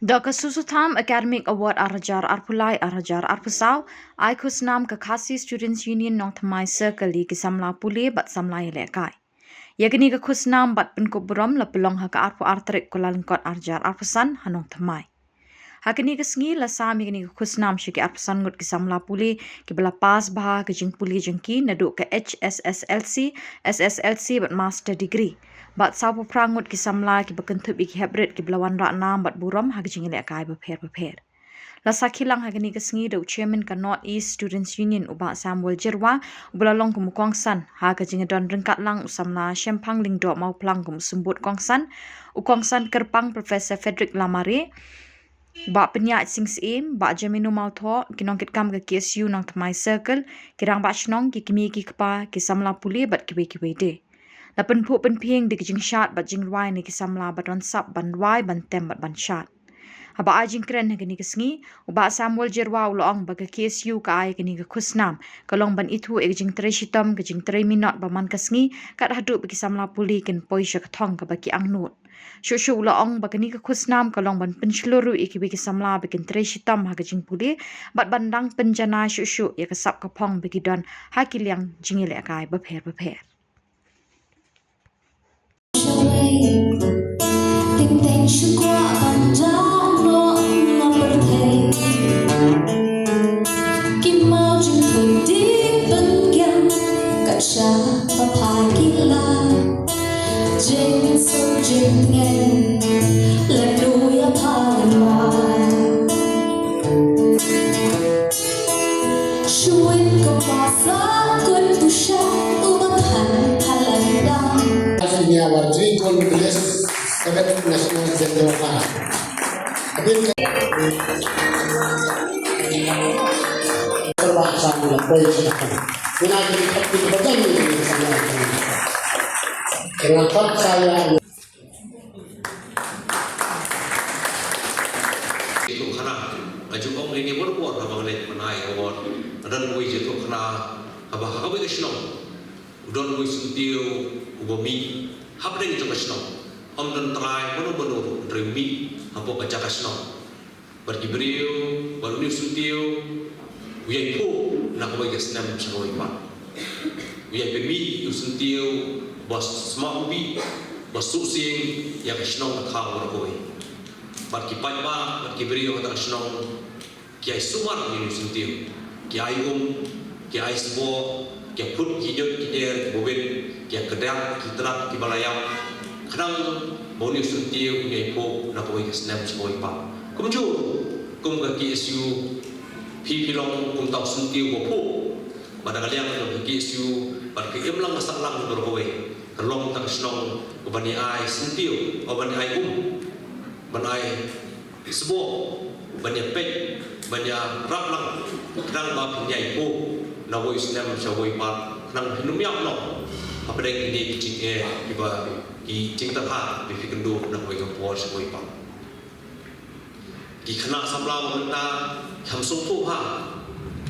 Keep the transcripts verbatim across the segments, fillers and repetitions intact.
Da ka Susuthaam Academic Award ar hajar arphew lai ar hajar arphew saw, ai khusnam ka Khasi Students Union Nongthymmai Circle ïa ki samla pule bad samla ïalehkai. Ïa kane ka khusnam bad pynkup burom la pynlong ha ka arphew ar tarik Kyllalyngkot ar hajar arphew san ha Nongthymmai. Ha kane ka sngi la sam ïa kane ka khusnam sha ki arphew san ngut ki samla pule kiba la pass bha ha ka jingpule jong ki naduh ka H S S L C, S S L C bad master degree. Bad sawphew phra ngut ki samla kiba kynthup ïa ki heprit kiba la wanrah nam bad burom ha ka jingïalehkai bapher bapher. La sakhi lang ha kane ka sngi da u chairman ka North East Students Union u Bah Samuel Jyrwa, uba la long kum u kongsan ha ka jingdon ryngkat lang u samla Shemphang Lyngdoh Mawphlang kum u symbud kongsan, u kongsan kyrpang Professor Frederick Lamare, Bah Pynïaid Sing Syiem, Bah Jamino Mawthoh, ki nongkitkam ka K S U Nongthymmai Circle, ki rangbah shnong, ki kmie ki kpa, ki samla pule bad kiwei kiwei de. La pynphuh pynphieng da ki jingshad bad jingrwai na ki samla ba don sap ban rwai, ban tem bad ban shad. Haba ai jingkren ha kane ka sngi, u Bah Samuel Jyrwa u la ong ba ka K S U ka ai kane ka khusnam ka long ban ithuh ïa ka jingtrei shitom, ka jingtrei minot ba man ka sngi, kat haduh ba ki samla pule kin poi sha ka thong kaba ki angnud. Shuh shuh u la ong ba kane ka khusnam ka long ban pynshlur ruh ïa kiwei ki samla ba kin trei shitom ha ka jingpule bad ban dang pynjanai shuh shuh ïa ka sap ka phong ba ki don ha ki liang jingïalehkai bapher bapher. Shuit ko pasal kun pusha ubat han palandang. Akhirnya, our three gold medalists, seven national general fund. Abin ka, terpaksa mula koi silakan. Kena kita, kita pegang ini sama. Kenapa saya Ïathuhkhana, nga ju ong ïa kine baroh haba nga leit ban ai award, nga don uwei u ïathuhkhana haba ha kawei ka shnong u don uwei u syntiew uba mih hapdeng jong ka shnong. Ym don trai mano mano ruh, hynrei u mih hapoh ka jaka shnong. Bad ki briew, bad une u syntiew u ïaiphuh na kawei ka snem sha kawei pat. U ïai pynmih ïa u syntiew ba sma u bih, ba suh sieng ïa ka shnong ka thaw baroh kawei. Bad ki paidbah bad ki briew ha kata ka shnong ki ai sumar ïa u syntiew. Ki ai um, ki ai sboh, ki ai phut ki jot ki der kiba wit, ki ai kdiah ki tnat kiba la ïap. Khnang ba une u syntiew un ïaiphuh na kawei ka snem sha kawei pat. Kumjuh kum ka K S U, phi phi long kum uta u syntiew ba phuh. Bad na ka liang jong ka K S U, bad ka imlang ka sahlang baroh kawei, ka long tang ka shnong kaban ïa ai syntiew, kaban ïa ai um, ban ai sboh, ban ïa peit, ban ïa rap lang, khnang ba phin ïaiphuh na kawei u snem sha kawei pat, khnang phin ym ïap noh hapdeng kine ki jingeh kiba, ki jingtyrha ba phi kynduh na kawei ka por sha kawei pat. Ki khynnah samla ba mynta ki ym sngewthuh bha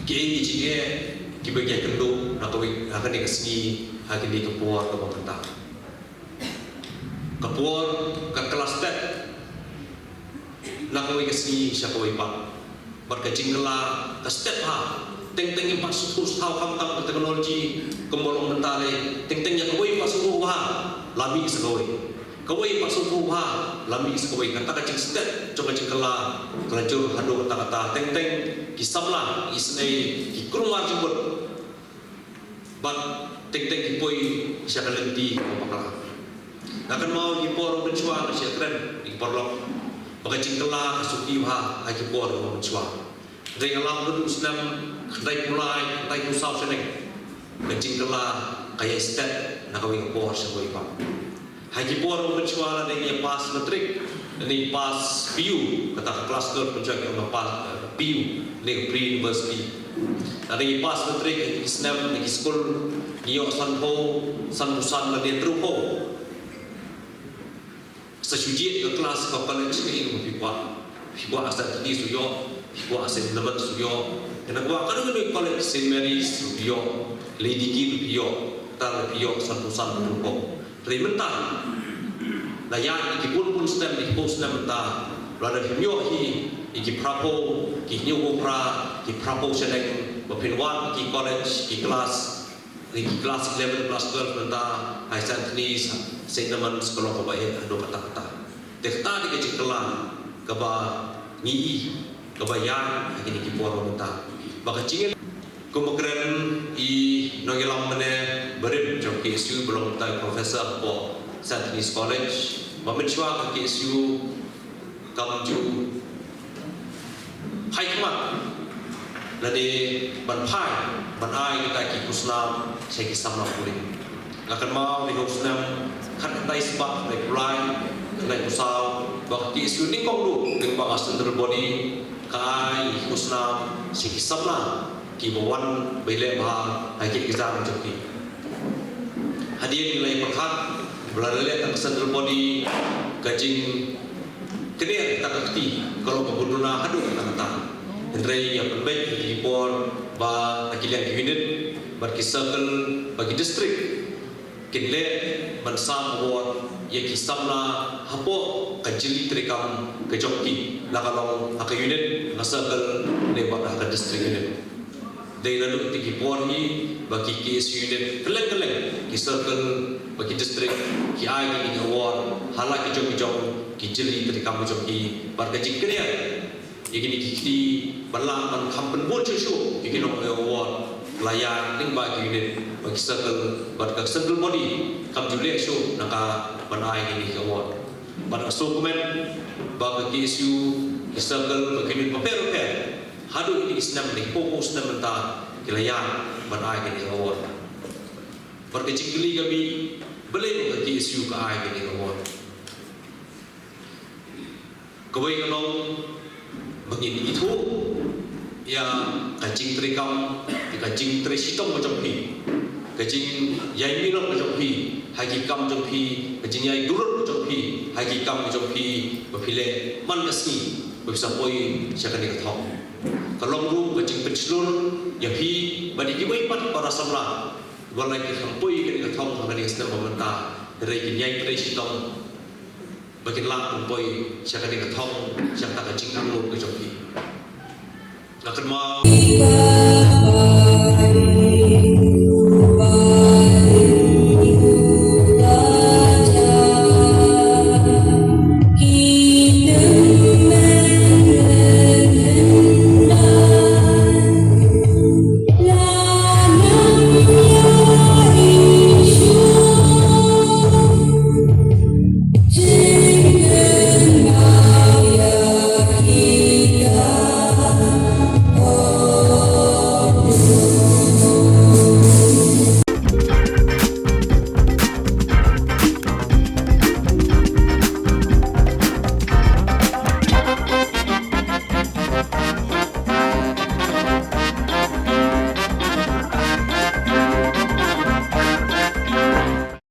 kiei ki jingeh kiba ki ïakynduh na kawei, ha kane ka sngi, ha kane ka por kaba mynta. Ka por ka kylla stet na kawei ka sngi sha kawei pat. Bad ka jingkylla ka stet bha. Teng teng ngim pat sngewthuh shuh khamtam ka technology kumba long mynta lei. Teng teng ïa kawei pat sngewthuh bha, la mih sa kawei. Kawei pat sngewthuh bha, la mih sa kawei. Kata ka jingstet jong ka jingkylla ka la jur haduh katta katta. Teng teng ki samla, ki isynei ki kulmar jingmut. Bad teng teng ki poi sha ka lynti kaba bakla. Nga kynmaw ïa ki por ba mynshuwa, nga shait kren ïa ki paralok ba ka jingkylla ka sngewthuh bha ha ki por ba mynshuwa. Hynrei nga lam lut u snem khyndai phew lai, khyndai phew saw shaneng, ka jingkylla ka ïai stet na kawei ka por sha kawei pat. Ha ki por ba mynshuwa, lada ngi ïa pass matric, lada ngi pass P U, kata ka class twelve, mynshuwa ki ong ka pass, eh, P U, lane ka pre university. Lada ngi pass matric ha ki snem, ha ki skul, ngi ïoh sanphew, sanphew san lane hynriewphew. Sa shu jied ka class ka college, kaei kaba phi kwah? Phi kwah Saint Agnes u ïoh, phi kwah Saint Clements u ïoh, kane kwah kano kano college, Saint Mary's u ïoh, Lady Keane u ïoh, tang phi ïoh sanphew san, hynriewphew. Hynrei mynta la ïaid ïa ki bun bun snem, ïa ki bun snem mynta, Lada phi ïoh hi, ïa ki phraphew, ki hynñiewphew phra, ki phraphew shaneng, ba phin wad ki college, ki klas, ki klas eleven, klas twelve mynta, ha Saint Anthony's, Saint Edmund's, ka long kaba eh haduh katta katta. Te kata dei ka jingkylla kaba ngi i, kaba ïaid ha kine ki por mynta. Ba ka jingïaid Kumba kren i nongïalam mynne barim jong K S U ba long mynta professor hapoh Saint Anthony's College, ba mynshuwa ka K S U kam ju phai khmat lane ban phai ban ai kita ki khusnam sha ki samla pule. Nga kynmaw, ha u snem khatkhyndai spah khyndai phew lai, khyndai phew saw, ba ka K S U nyngkong ruh lyngba ka central body ka ai khusnam sha ki samla kiba wan ban leh bha ha ki exam jong ki. Hadien ngi la ïa pyrkhat ba lada leh tang ka central body, ka jingkner kata ka kti ka long kaba duna haduh katta katta. Hynrei ïa pynbeit ïa ki por ba ha ki liang ki unit bad ki circle bad ki district kin leh ban sam award ïa ki samla hapoh ka jylli treikam ka jong ki, la ka long ha ka unit, ha ka circle ne bad ha ka district unit. Dei naduh kine ki por hi ba ki K S U unit kylleng kylleng, ki circle bad ki district, ki ai kine ki award ha la ki jong ki jong ki jylli treikam ka jong ki, bad ka jingkner ïa kine ki kti ban lah ban kham pynbun shuh shuh ïa ki nong award la ïa lyngba ki unit bad ki circle bad ka central body kam ju leh shuh na ka ban ai kine ki award. Bad nga sngewkmen ba ka K S U, ki circle bad ki unit bapher bapher haduh kine ki snem, kine ki phew snem mynta ki la ïa ban ai kine ki award. Bad ka jingkylli ka mih, balei ba ka K S U ka ai kine ki award? Kawei ka long ba ngin ithuh ïa ka jingtreikam, ïa ka jingtrei shitom ka jong phi, ka jingïai milong ka jong phi ha ki kam jong phi, ka jingïai durot ka jong phi ha ki kam ka jong phi ba phi leh man ka sngi ba phi sa poi sha kane ka thong. Ka long ruh ka jingpynshlur ïa phi bad ïa kiwei pat para samla ba la ki kham poi kane ka thong ha kane ka snem ba mynta, hynrei kin ïai trei shitom ba kin lah ban poi sha kane ka thong, sha kata ka jingangnud ka jong ki. Nga kynmaw